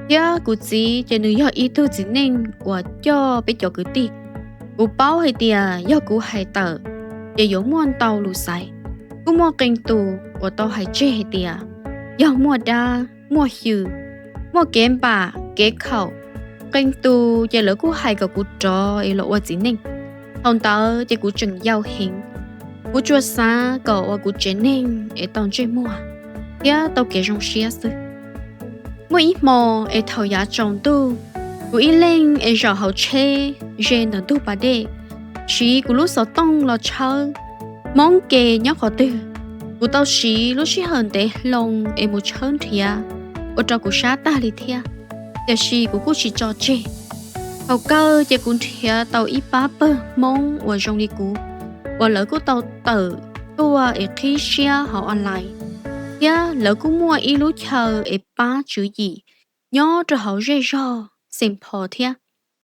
Thiab kuv txiv ces nws yog ib tug txiv neej uas coj peb cov kwv tij. Kuv paub hais tias yog kuv hais tawm ces yuav muaj ntau lus xaiv. Kuj muaj qee tus uas tau hais tseg hais tias yog muaj dab, muaj xyw, muaj kev npam kev khaum. Qee tus ces lawv kuj hais kom kuv rov es los ua txiv neej. Thaum ntawd ces kuv tseem yau heev, kuv tsuas xav kom ua kuv tsev neeg es tau ntsej muag thiab tau kev zoo siab xwb. Muaj ib hmo es thaum yav tsaus ntuj, kuv ib leeg es zaum hauv tsheb ze ntawm ntug pas dej, siv kuv lub xov tooj los tshawb Hmoob ke nyob qhov twg. Kuv tau siv lub sij hawm ntev hlo es mus tshawb nrhiav ua rau kuv sab tag li thiab, tiam sis kuv kuj tsis tso tseg. Thaum kawg ces kuv nrhiav tau ib pab pawg Hmoob uas zoo li kuv, uas lawv kuj tau tawm tuaj es qhib siab hauv online, thiab lawv kuj muaj ib lub chaw es pab tswv yim nyob rau hauv zej zog Saint Paul thiab.